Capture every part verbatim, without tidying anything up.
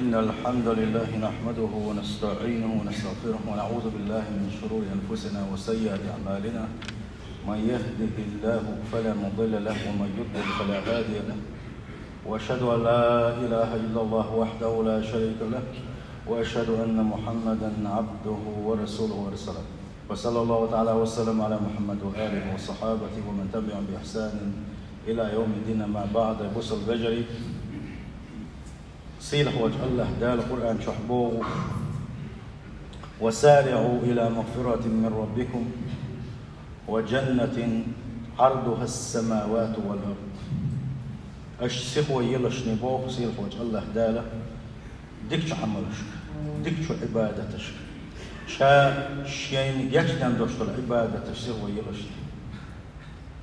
إن الحمد لله نحمده ونستعينه ونستغفره ونعوذ بالله من شرور أنفسنا وسيئات أعمالنا. من يهده الله فلا مضل له ومن يضلل فلا هادي له. وأشهد أن لا إله إلا الله وحده لا شريك له. وأشهد أن محمدا عبده ورسوله ورسوله. وصلى الله تعالى وسلم على محمد وآله وصحابته ومن تبعهم بإحسان إلى يوم الدين. أما بعد، بوس الفجر. Сийлахьволчу АллахӀ Дала Къуръан чохь боху: «وسارعوا إلى مغفرة من ربكم وجنة عرضها السماوات والأرض». Аша сихо елашний боху сийлахьволчу АллахӀ Дала дикачу Ӏамалшка, дикачу Ӏибадаташка, Ша шайна гечдан долуш долу Ӏибадаташ сихо елашний.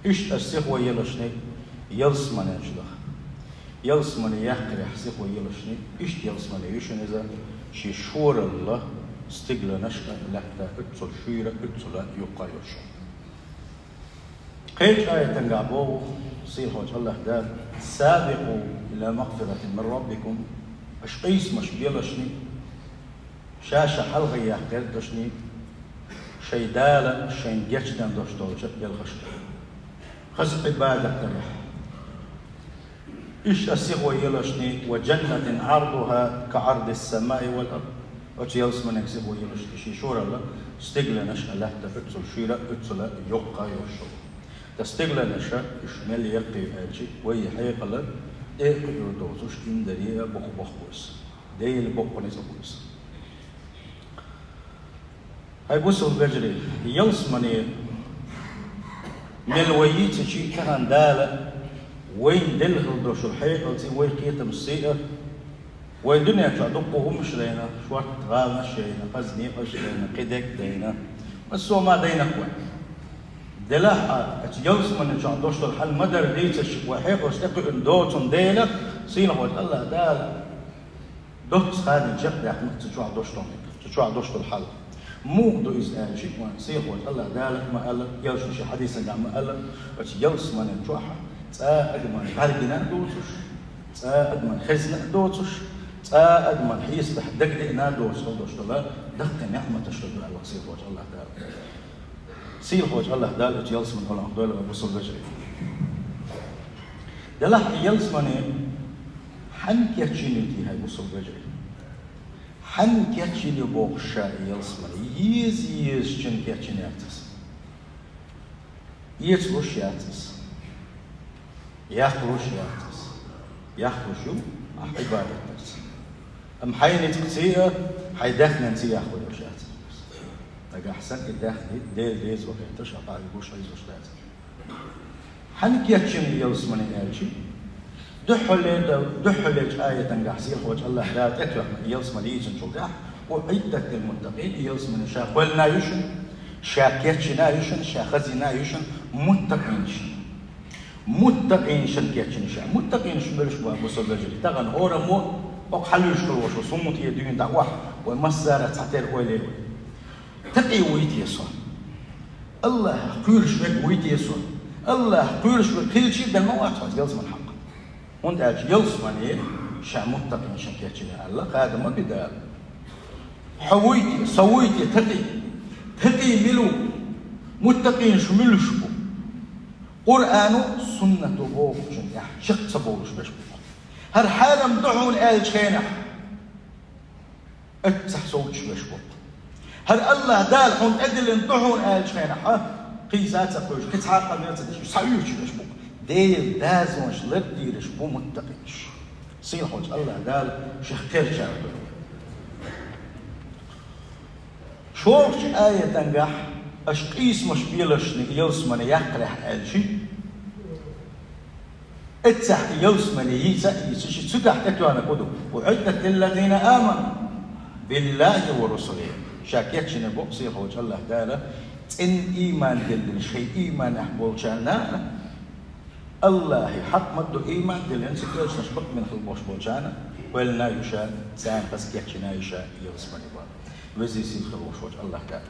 Иштта аша сихо елашний ялсаманен чу даха. Ялсамане яккхарехь сихо елашний, иштта ялсамане ю шуна иза, шен шоралла стигланаш а лаьтта оццул шуьйра, оццул а юккъа йолуш. Кхечу аятангахь боху сийлахьволчу АллахӀ Дала: «سابقوا إلى مغفرة من ربكم». Аша къийсамаш белашний, ша-ша хьалха яккха гӀерташний, шайн Дала шайн гечдан долуш долчу белхашка. Хаза Ӏибадат дарехь. Иштта аша сихо елашний: «وجنة عرضها كعرض السماء والأرض». Оцу ялсаманега сихо елашний, шен шоралла стигланаш а лаьтта оццул шуьйра, оццул а юккъа йолуш. Ткъа стигланаша уьш мел яккхий аьлча, вай хьекъала тӀе а кхуьур доцуш, индаре а буху боху иза. Делан боккъана иза бу иза. Хьай бусалба вежарий, ялсамане мел вай йийцича а, тахана Дала вайна делла хила долуш долу хьекъалций, вай кхетамций а, вай дуьнен чохь дуккха хӀуманаш дайна, шортта гӀаланаш а дайна, хаза некъаш а дайна, кхидерг а дайна, массо а ма дайнакх вай. Делахь а, оцу ялсамане чохь долуш долу хьал ма-дарра дийцича, вай хьекъалца тӀекхуьур доцун дела, сийлахьволчу АллахӀ Дала доцца хадийна чекхдаьккхина цу чохь долуш долу, цу чохь долуш долу хьал. Муха ду иза аьлча, вайн сийлахьволчу АллахӀ Дала ма-аллара, элчано шен хьадисангахь ма-аллара, оцу ялсаманен чохь цкъа а адаман бӀаьргина а доцуш, цкъа а адаман хезна а доцуш, цкъа а адаман хьесапехь дагадеана а доцуш хила долуш долу даккхий неӀматаш хила ду аьлла сийлахьволчу АллахӀ Дала. Сийлахьволчу АллахӀ Дала оцу ялсамане гӀуллакх дойла вайн бусалба вежарий. Делахь и ялсамане хьанна кечйина ю те, хьай бусалба вежарий? Хьанна кечйина ю бохуш ша и ялсамане? Еза-езачун кечйина яц иза. Эцалуш яц иза. Яккхалуш яц иза. Яккхалуш ю ахь Ӏибадат дарца. Амма хьайн ницкъций а, хьайн даьхнинций а яккхалуш яц иза. Нагахь санна и даьхни Делан деза вахийташ, ахь гуш хьийзош дацара. Хьанна кечйина ялсамане аьлча, дуьххьале дан, дуьххьалечу аятангахь сийлахьволчу АллахӀ Дала тӀетоьхна ялсамане йийцинчул тӀаьхьа, «أعدت للمتقين», и ялсамане ша кхоьллина а ю шуна, ша кечйина а ю шуна, ша хазйина а ю шуна, муттакъинашна. Муттакъинашна кечйина ша. Муттакъинаш муьлш бу, бусалба вежарий? Тахана хӀораммо, хӀокху хьалуьйш хила волуш ву, хӀун тӀе дуьйна дӀа охьа, вай массара а цхьатерра ойла е вай. Такъий вуй те со? АллахӀах кхоьруш верг вуй те со? АллахӀах кхоьруш верг хилчий а, дерг ма вац хьо ялсаман хьакъ. ХӀунда аьлча ялсамане ша муттакъинашна кечйина аьлла, хада ма би Дала. Хьо вуй те, со вуй те такъий? Такъий мила ву? Муттакъинаш муьлш бу? Къуръано, суннато бохучун тӀехь чекх ца бовлуш берш бу. ХӀара хьарам ду хьуна аьллачу хенахь, оццахь совцуш берш бу. ХӀара АллахӀ Дала хьуна тӀедиллина ду хьуна аьллачу хенахь, кхин са а ца кхуьйсуш, кхин цхьа а къамел ца деш, схьаоьцуш берш бу. Делан дозанаш лардийраш бу муттакъинаш. Сийлахьволчу АллахӀ Дала шех кхерчара хуьлда. ШолгӀачу аятангахь аша къийсамаш белашна ялсамане яккхарехь аьлча, эццахь ялсамане йийца а йийцича, цигахь тӀетоьхнарг хӀун ду? «أعدت للذين آمنوا بالله ورسله». Ша кечйина боху сийлахьволчу АллахӀ Дала, цӀена ийман диллина шайн ийманехь болчарна а, АллахӀе хьакъ ма-дду ийман диллина, цуьнан элчанаш бакъбина хила болуш болчарна а, кхоьллина а ю ша, царна хаза кечйина а ю ша ялсамане боху. Везий сийлахь хила волуш волчу АллахӀ Дала.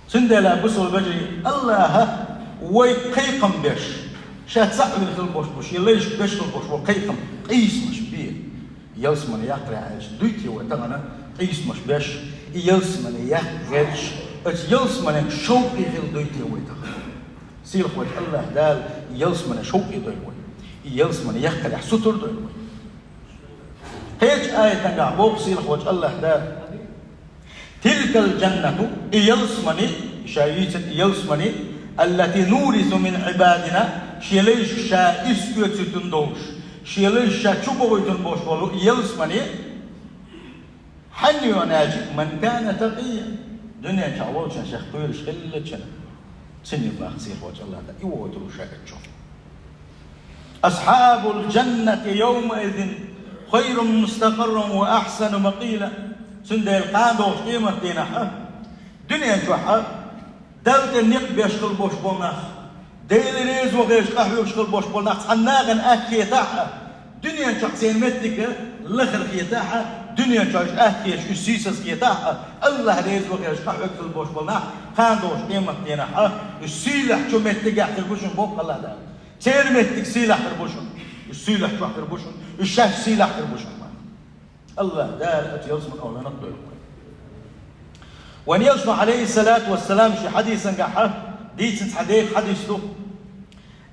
Цундела, бусалба вежарий, АллахӀа вайга кхайкхам беш, ша цхьаъ вина хила болуш бу, шен лайшка беш хила болуш бу кхайкхам, къийсамаш бе. Ялсамане яккхалехь аьлча дуй те вай тахана къийсамаш беш, и ялсамане яккха гӀерташ, оцу ялсаманен шовкъе хила дуй те вай тахана? Сийлахь волчу АллахӀ Дала и ялсамане шовкъе дойла вай, и ялсамане яккхалехь сутара дойла вай. Кхечу аятангахь боху сийлахь волчу АллахӀ Дала: «Тилкал джаннату», и ялсамани, ша йийцина и ялсамани, «аллати нурису мин Ӏибадина», шен лайшка ша ирс оьцуьйтун долуш, шен лайшка ша чу бохуьйтун болуш болу и ялсамани, хьанна ю аьлча, «ман кана такъия», дуьнен чохь волчун шех кхоьруш хиллачун, цуьнан бахка сийлахь волчу АллахӀ Дала и вохуьйтур ша оьцу чохь. «Асхьабул джаннати йовмаизин хайрун мустакъарран ва ахьсану макъила». Цундела кхана догӀучу къематдийнахь а, дуьнен чохь а, Далла тӀе некъ беш хила болуш болу нах, Дела реза вахийташ къахьоьгуш хила болуш болу нах цхьана нахана атта хетахь а, дуьнен чохь церан меттиг лахара хетахь а, дуьнен чохь уьш атта хеташ, уьш сийсаз хетахь а, АллахӀ реза вахийташ къахьоьгуш хила болуш болу нах кхана догӀучу къематдийнахь а, уьш сийлахьчу меттигехь хир бу шуна боху АллахӀ Дала. Церан меттиг сийлахь хир бу шуна. Уьш сийлахь чохь хир бу шуна. Уьш шаьш сийлахь хир бу шуна. АллахӀ Дала оцу ялсаманин охӀланах дойла вай. Вайн Элчано, Ӏалайхиссалату вассалам, шен хьадисангахь дийцина цхьа декъа хьадис ду: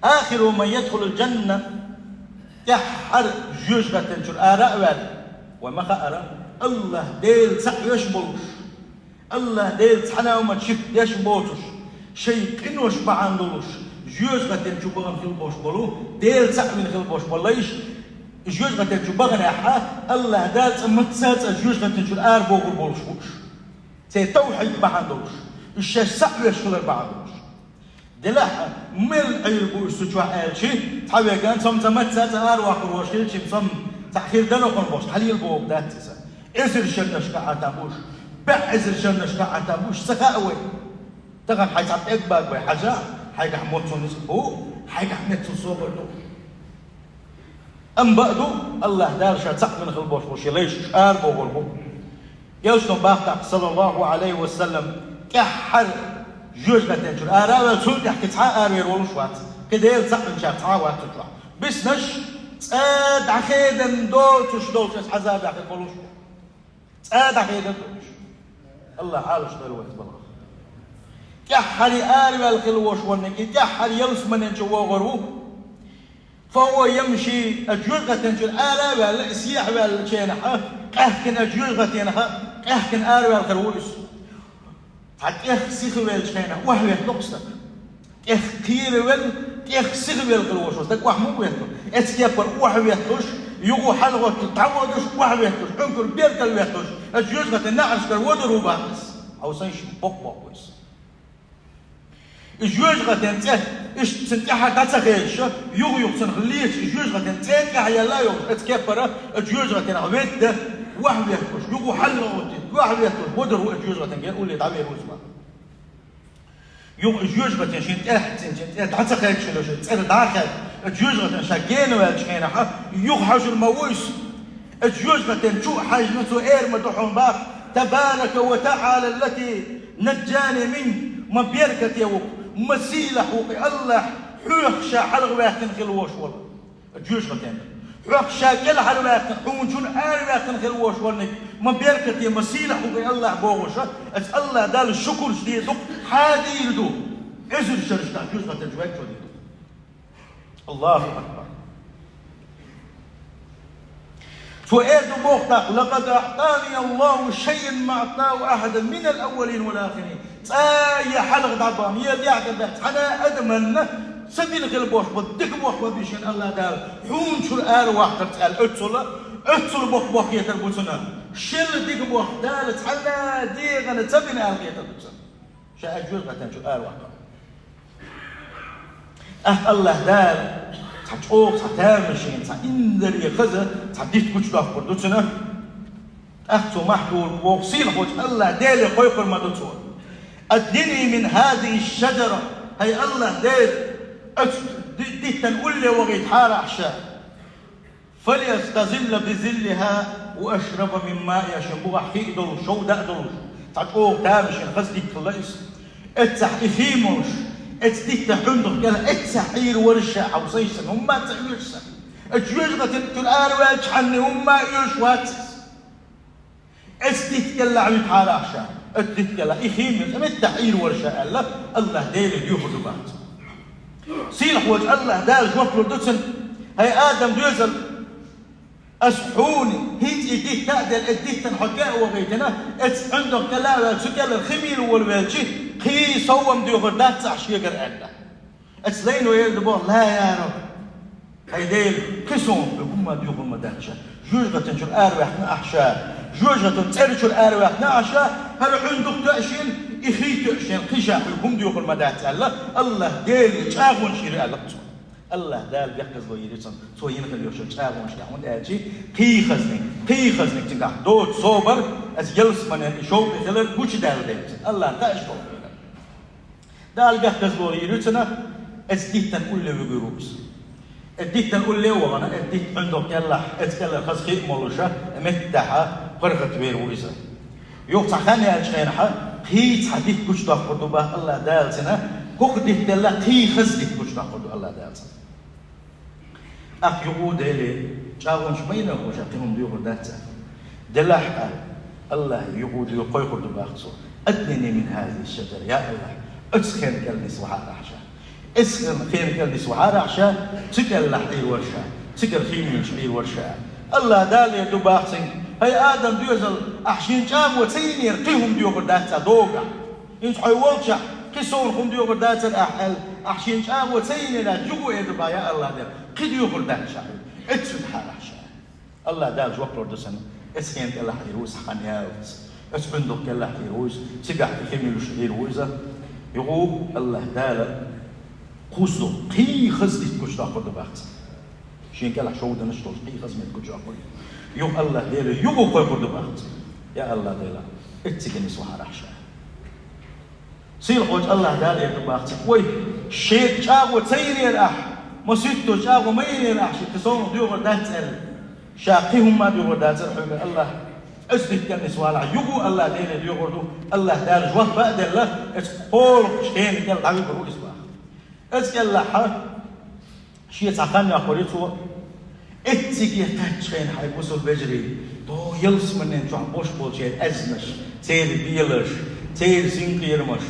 «Ахиру ман ядхулул джанна», тӀаьххьара жоьжахатин чуьра ара а ваьлла, вай ма хаара, АллахӀ Дела цхьаъ веш болуш, АллахӀ Дела цхьана а хӀуманна ширк деш боцуш, шайн къинош бахьана долуш, жоьжахатин чу бахана хила болуш болу, Дела цхьаъ вина хила болуш болу лайш, и жоьжахатин чу баханехь а, АллахӀ Дала цкъа мацца а цкъа жоьжахатин чуьра ара бохур болуш бу уьш. Церан тавхьид бахьана долуш, уьш шаьш цхьаъ веш хилар бахьана долуш. Делахь а, мел Ӏийр бу уьш цу чохь аьлчи, цхьа веган цомма цкъа мацца а цкъа ара ваккхур волуш хилчи, цомма цхьа хир дан окхур волуш, хьалийла боху дац иза. Эзар шернашкахь а там бу уьш, бӀе эзар шернашкахь а там бу уьш, ца хаьа вай. Тахана хьайн цхьа пӀелг бага вай хьажахь, хьайгахь моццул ницкъ бу, хьайгахь меттал собар ду. Амма бакъ ду, АллахӀ Дала ша цхьаъ вина хила болуш бу шен лайш уьш ара бохур бу. Элчано боху тӀаккха, саллаллаху Ӏалайхи ва саллам, тӀаьххьара жоьжахатин чуьра ара а ваьлла, цул тӀаьхьа кхин цхьа а аравер волуш вац. Кхин Дела цхьаъ винчарах цхьа а вац цу чохь. Биснарш цкъа дӀахедан доцуш долчу оцу Ӏазабехь хир болуш бу. Цкъа дӀахедан долуш. АллахӀ Ӏалаш дойла вай цу балхах. ТӀаьххьара араваьлла хила волуш верг, и тӀаьххьара ялсаманин чу вогӀур ву. «Фа хӀува ямши», оцу жоьжахатин чуьра ара а ваьлла, и сехьа ваьллачу хенахь а, къаьхкина оцу жоьжахатинах а, къаьхкина араваьлла хир ву иза. Цхьа тӀех сиха веллачу хенахь охьаветталу-кх стаг. ТӀех кхеравелла, тӀех сиха велла хир волуш волу стаг охьа муха ветталу? Оцу кепара охьаветталуш, юха хьалагӀоттуш, дӀаводуш, охьаветталуш, Ӏуьнкур беркал ветталуш, оцу жоьжахатин наӀарашкара вадар ву боху иза. Хьовсийша, боккха боху иза. И жоьжахатин цӀе, иштта цуьнан тӀаьхьара дӀа ца хезаш, юха-юха цунах леташ, и жоьжахатин цӀе тӀаьхьа елла а йолуш, оцу кепара, оцу жоьжахатинах ведда, охьаветталуш, юха хьалагӀоттийта, охьаветталуш, вадар ву оцу жоьжахатин кепара, улле дӀавер ву иза боху. Юха и жоьжахатин шен тӀаьхьа цӀинчун тӀе дӀа ца хезаш хилла, шен цӀера дӀа а хаьдда, оцу жоьжахатин ша гена ваьллачу хенахь, юха хьожур ма ву иза. Оцу жоьжахатин чу а хьаьжна, цо эр ма ду хьуна боху: «Табарака ва таӀала ллази наджжани минк», ма беркате ву-кх, ма сийлахь ву-кх и АллахӀ, хьоьхуш ша хьалхаваьккхина хила волуш волу. Оцу жоьжахатин. Хьоьхуш ша кӀелхьарваьккхина, хьуна чуьра араваьккхина хила волуш верг, ма беркате, ма сийлахь ву-кх и АллахӀ бохуш, оцу АллахӀ Далла шукурш дийр ду-кх, хьан дийр ду? Эзар шерашкахь жоьжахатин чу ваьллачо дийр ду. АллахӀу акбар! Цо эр ду боху тӀаккха: «Лакъад аӀтани АллахӀу шайъан ма аӀтахӀу ахьадан минал аввалина вал ахирин». Цкъа я хьалха дӀабахана, я тӀаьхьа дӀабахана, цхьана а адамна ца бина хила болуш бу, дика боху ма бу шена АллахӀ Дала, хьуна чуьра араваккхарца аьлла, оццул, оццул боккха боху хетар бу цунна. Шел дика боху Дала цхьана а дегӀана ца бина аьлла хетар бу цунна. Ша оцу жоьжахатин чуьра араваккхар. ТӀаккха АллахӀ Дала цхьа чӀогӀа, цхьа тамашийна, цхьа инзаре хаза, цхьа дитт гучудоккхур ду цунна. ТӀаккха цо махьтур боху, сийлахь волчу АллахӀ Деле кхойкхур ма ду цо: «Аднини мин хӀазихӀи шшаджара», хӀай АллахӀ Дела, оцу ди-, диттан улле вахийтахьара ахь ша. «Фальястазилла бизиллихӀа ва ашраба мин маиха», шен бухахь хи а долуш, шовда а долуш, цхьа чӀогӀа тамашийна хаза дитт хилла иза. Эццахь и хи молуш, эцу диттан хьуьнтах кӀел эццахь Ӏийр вара ша, хьовсийша сан, хӀумма а ца оьшу сан. Оцу жоьжахатин чуьра араваьлча хьанна хӀумма а оьшуш вац иза. Оцу дитта кӀелахь витахьара ахь ша. Оцу дитта кӀелахь. И хийманаш, меттахь Ӏийр вара ша аьлла, АллахӀ Деле доьхур ду боху цо. Сийлахьчу АллахӀ Дала жоп лур ду цунна: «ХӀай Адам, доьзал, ас хьуна хӀинца и дитта а делла, и диттана хьо тӀе а вахийтина, оцу Ӏуьндах кӀела а ваьлла, цу кӀелара кхин мила волавелча, кхин совгӀат доьхур дац ахь шегара», аьлла. Оцу лайно эр ду боху: «Ла, я Раб, хӀай Дела, кхин совгӀат хьоьга хӀумма доьхур ма дац ша. Жоьжахатин чуьра араваьккхина ахь ша, жоьжахатин цӀеран чуьра араваьккхина ахь ша, хӀара Ӏуьндах тоьа шена, и хий тоьа шена, кхин ша хьоьга хӀума доьхур ма дац», аьлла, АллахӀ Деле чӀагӀонаш йира аьлла цо. АллахӀ Дала бехказло йира цунна, цо йина хила йолчу чӀагӀонашкахь, хӀунда аьлча кхин хазаниг, кхин хазаниг цигахь доцу собар, оцу ялсаманин и шовкъе хилар гучудаьлла дела цунна. АллахӀ таӀаш долу хилар. Дала бехказло йира цунна, оцу диттана улле вуьгур ву иза. Оцу диттана улле а вахана, оцу дитта Ӏуьндах кӀелахь, оцу кӀелара хаза хи а молуш, меттахь паргӀатвер ву иза. Юха цхьа хан яьллачу хенахь, кхин цхьа дитта гучудоккхур ду боху АллахӀ Дала цунна, хӀокху дитта делла, кхин хаза дитта гучудоккхур ду АллахӀ Дала цунна. ТӀаккха юха Деле чӀагӀонаш ма йина хьуна ша, кхин хӀума доьхур дац аьлла. Делахь а, АллахӀе юха доьхур, кхойкхур ду боху цо: «Аднини мин хазихи шаджара, я АллахӀ, оцу хенан кӀел нисвахьара ахь ша. Оцу хенан кӀел нисвахьара ахь ша, цу кӀелахь Ӏийр вара ша, цигара хий муьйлуш Ӏийр вара ша». АллахӀ Дала эр ду боху цуьнга: «ХӀай Адам, доьзал, ахь шена чӀагӀо ца йинера кхин хӀума доьхур дац цхьа догахь. ХӀинца хьо волчохь кхин совгӀат хӀума доьхур дацара ахь», аьлла, ахь шена чӀагӀо ца йинера, юха эр ду боху: «Я АллахӀ Дела, кхин доьхур дац ша хьоьга, оццу витахьара ахь ша». АллахӀ Дала жоп лур ду цунна: «Оцу хенан кӀелахь Ӏийр ву иза, хьан ялац. Оцу Ӏуьндах кӀелахь Ӏийр ву иза, цигахь и хи муьйлуш Ӏийр ву иза». Юха АллахӀ Дала кхузза кхин хаза дитта гучудоккхур ду боху цунна. Шен кӀелахь шовданаш долуш кхин хаза метта гучудоккхур ду. Юха АллахӀ Деле юха кхойкхур ду боху цунна: «Я АллахӀ Дела, оццигара нисвахьара ахь ша». Сийлахьчу АллахӀ Дала эр ду боху цуьнга: «Вай, шега чӀагӀо ца йинера ахь, масийттаза чӀагӀо ма йинера ахь, шена кхин совгӀат доьхур дац аьлла. Ша кхин хӀумма а доьхур дацара хьоьга, АллахӀ, оцу диттана нисвалахь». Юха АллахӀ Деле доьхур ду, АллахӀ Дала жоп а делла, оцу кхоалгӀачу хенан кӀел дӀавуьгур ву иза боху. Оцу кӀелахь шен цхьа хан йоккхур ю цо. Оцциге кхаьччахьана, хьайн бусалба вежарий, тхо ялсаманин чохь болуш болчеран аьзнаш, церан белаш, церан синкъерамаш,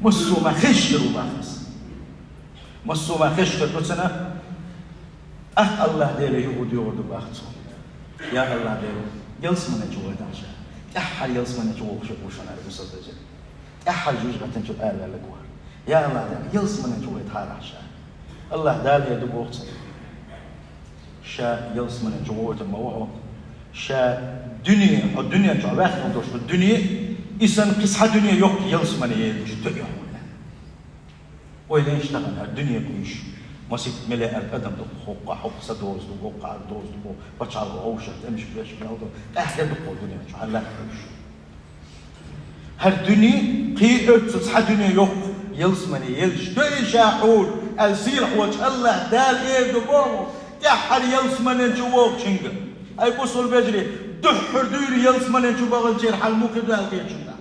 массо а ма хезаш хир ву боху иза. Массо а ма хезаш хир ду цунна. ТӀаккха АллахӀ Деле юха доьхур ду боху цо: «Я АллахӀ Дела, ялсамани чу вохуьйтахь ша. ТӀаьххьара ялсамани чу вохуш ву шуна хӀара бусалба вежарий. ТӀаьххьара жоьжахатин чуьра араваьлларг ву хӀара. Я АллахӀ Дела, ялсамани чу вохуьйтахьара ахь ша». АллахӀ Дала эр ду боху цунна: «Ша ялсамани чу вохуьйтур ма ву хьо. Ша дуьне, хьо дуьнен чохь ваьхна долуш ду дуьне, и санна кхин цхьа дуьне йоккха ялсамани елча тоьа ю хьуна». Вай лайш тахана хӀара дуьне кхуьйсуш, масийтта миллиард адам ду, хӀокхахь хӀокху са доза ду, хӀокхахь доза ду, пачхьалкх вовшах, тӀемаш беш мел ду, къаьхьа де ду кху дуьнен чу, хьан лаьтта кхуьйсуш. ХӀара дуьне кхин оццу цхьа дуьне йоккха ялсамани елча тоьа ю ша хьуна, аьлла, сийлахь волчу АллахӀ Дала эр ду боху, тӀаьххьара ялсаманин чу вохучуьнга. Ай бусалба вежарий, дуьххьара дуьйна ялсаманин чу баханчеран хьал муха ду аьлла кхечунна.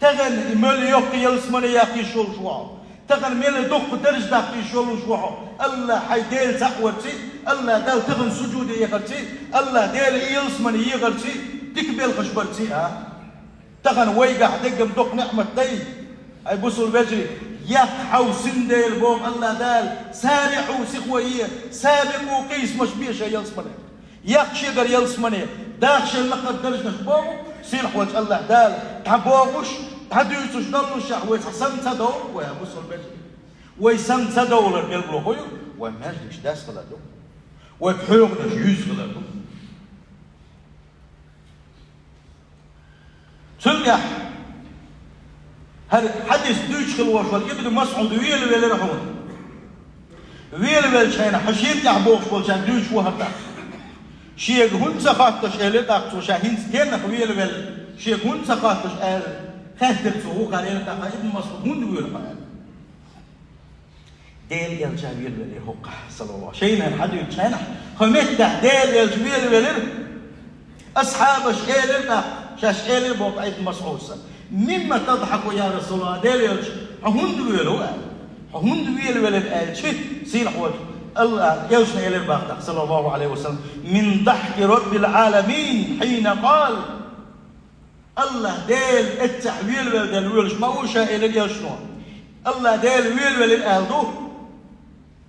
Тахана и мел йоккха ялсамани яккха йиш йолуш ву хьо. Тахана мел дуккха дарж даккха йиш йолуш ву хьо. АллахӀ хьайн Дела цхьаъ варций, АллахӀ Далла тахана сужуде яхарций, АллахӀ Дела и ялсамани ехарций, дика белхаш барций, а? Тахана вайгахь деггам доккха неӀмат дай. Ай бусалба вежарий, яккха хьовсийла Дела боху АллахӀ Дала, сариӀу сиххойе, сабикъу къийсамаш бе шайн ялсамане. Яккха шегара ялсамане, даха шайн лакхара даржанаш боху, сийлахь волчу АллахӀ Дала, дӀабохуш, дӀадуьйцуш даллушехь вай цхьа санна ца довла, вай хӀара бусалба вежарий. Вай санна ца довлар билгало хӀун ю? Вай маьждигаш даьсса хилар ду. Вай пхьоьханаш юьйсу хилар ду. Цуьнга тӀехь хӀара хьадис дуьйцуш хила волуш волу Ибн МасӀуд велавелира хьуна. Велавелчу хенахь, хьан шена тӀехь бохуш болчаьрга дуьйцуш ву хӀара тӀаккха. Шега хӀунда ца хоттуш, элира тӀаккха цо, ша хӀинца деннах велавелла, шега хӀунда ца хоттуш аьлла, хаьттира цо, вукхара элира тӀаккха: «Ибн МасӀуд, хӀунда воьлу хьо?» аьлла. Делан элча велавелира хӀокхахь, саллаллахӀу. Шайна хьадуьйцучу хенахь, хӀокху меттехь Делан элча велавелира. Асхьабаш элира тӀаккха, шаьш элира боху Ибн МасӀуда: «Мимма тадхьаку, я РасулаллахӀ, Делан элча, хьо хӀунда воьлу?» аьлла. «Хьо хӀунда велавелира?» аьлча, сийлахь волчу Аллах, элчано элира бакъдахь, саллаллаху Ӏалайхи ва саллам: «Мин дахки Раббил Ӏаламин хьина къал». Аллах Дела эццахь велавелла Дела воьлуш ма ву ша, элира элчано. Аллах Дела велавелира аьлла ду.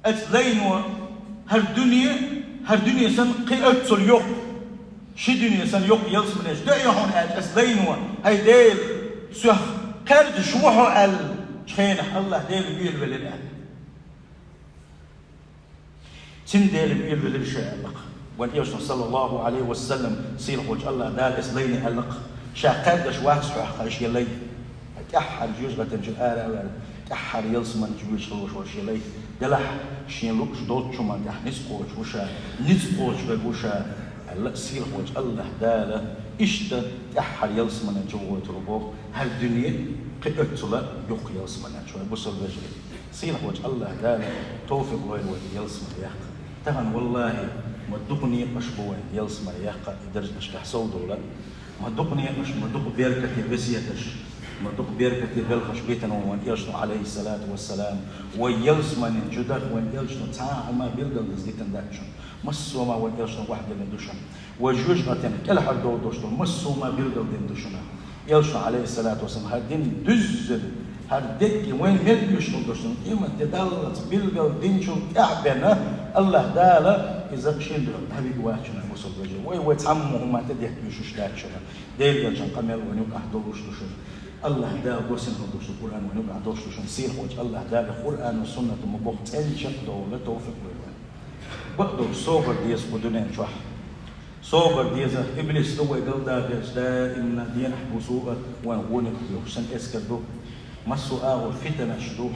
Оцу лайно хӀара дуьне, хӀара дуьне санна кхин оццул йоккха, ши дуьне санна йоккха ялсаманеш ду хьуна аьлча, оцу лайно: «ХӀай Дела, соьх кхаьрдаш ву хьо», аьлла, чу хенахь Аллах Дела велавелира аьлла. Цундела велавелира ша аьлла-кх. Вайн элчано, саллаллаху Ӏалайхи ва саллам, сийлахьволчу Аллах Дала оцу лайна аьлла-кх: «Ша кхаьрдаш вац хьох, хӀай шен лай. ТӀаьххьара жоьжахатин чуьра ара а ваьлла, тӀаьххьара ялсамани чу воьдуш хилла ву ша, шен лай. Делахь шен лууш долчу хӀуманна тӀехь ницкъ кхочуш ву ша, ницкъ кхочуш верг ву ша», аьлла, сийлахьволчу Аллах Дала иштта тӀаьххьара ялсамани чу вохуьйтур ву боху, хӀара дуьне кхин оццул йоккха ялсамани чу, вайн бусалба вежарий. Сийлахьволчу Аллах Дала товфикъ лойла вайна ялсамани яккха. Тахана, валлахӀи, ма дукха некъаш бу вайна ялсамани яккха, и даржанашкахь совдовла. Ма дукха некъаш, ма дукха беркате весеташ, ма дукха беркате белхаш битина ву вайн элчано, Ӏалайхиссалату вассалам. Вай ялсамани чу даха вайн элчано цхьа а хӀума билгалдаза дитина дац шуна. Массо а хӀума вайн элчано охьадиллина ду шуна. Вай жоьжахатин кӀелхьардовла долуш долу массо а хӀума билгалдина ду шуна. Элчано, Ӏалайхиссалату вассалам, хӀара дин дуьззина, хӀара дерриге вайна мел оьшуш хила долуш долу къематде даллалц билгалдинчул тӀаьхьа бен Аллах Дала иза шен дуьхьа дӀавига вац шуна, бусалба вежарий. Вай, вай цхьаммо хӀума тӀедетта оьшуш дац шуна. Делан элчан къамел вайна юкъахь долуш ду шуна. Аллах Дала гуш хила долуш долу Къуръан вайна юкъахь долуш ду шуна. Сийлахьволчу Аллах Дала Къуръано, суннато ма бохху цӀена чекхдовла товфикъ лойла вайна. Бакъдолуш собар деза кху дуьнен чохь. Собар деза, иблис ду вай галдахарца даимна денахь, буса а вайн гӀоьнех доьхуш санна эскар ду. Массо а агӀор фитанаш ду,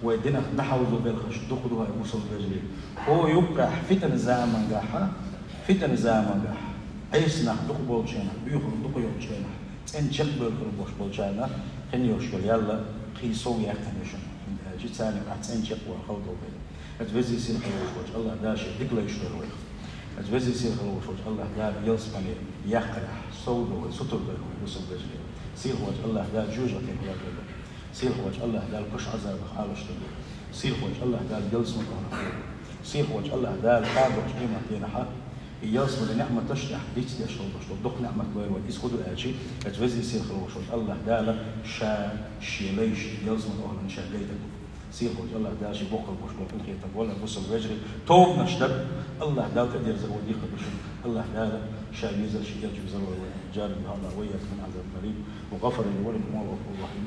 вай динах дӀахьовзо белхаш дукха ду, хӀай бусалба вежарий. ХӀокху юккъехь фитан замангахь, фитан замангахь, Ӏеса нах дукха болчу хенахь, буьйхар дукха йолчу хенахь, цӀена чекхбевлла хир болуш болчарна хин йолуш йолу ял кхин сов яьккхина ю шуна, хӀунда аьлча царна юкъахь цӀена чекхвала хала долу дела. Оцу веза-сийлахь волуш волчу Аллах Дала шен дика лайш лойла вайх. Оцу веза-сийлахь волуш волчу Аллах Дала ялсамани яккхарехь совдойла вай, сутара дойла вай, бусалба вежарий. Сийлахьволчу Аллах Дала жоьжахатин хӀаллакдойла. Сийлахьволчу Аллах Дала кхуьш Ӏазабах Ӏалашдойла. Сийлахьволчу Аллах Дала ялсамани охьадойла. Сийлахьволчу Аллах Дала кхана долчу къематдийнахь и ялсамани неӀматаш тӀехь дицдеш хила долуш долу дукха неӀмат лойла вайна. Иза хӀун ду аьлча, оцу веза-сийлахь волуш волчу Аллах Дала ша шен лайш ялсамани охьалан ша гайтар ду. Сийлахьволчу Аллах Дала шен боккхал болуш болу къинхетам болла, бусалба вежарий, тобанаш дар, Аллах Дала тӀедерзар вай дика ду шуна. Аллах Дала ша везар, шен элча везар вай, вай, جارنا الله وإياكم من عذاب قريب، وغفر لي ولكم وهو الغفور الرحيم.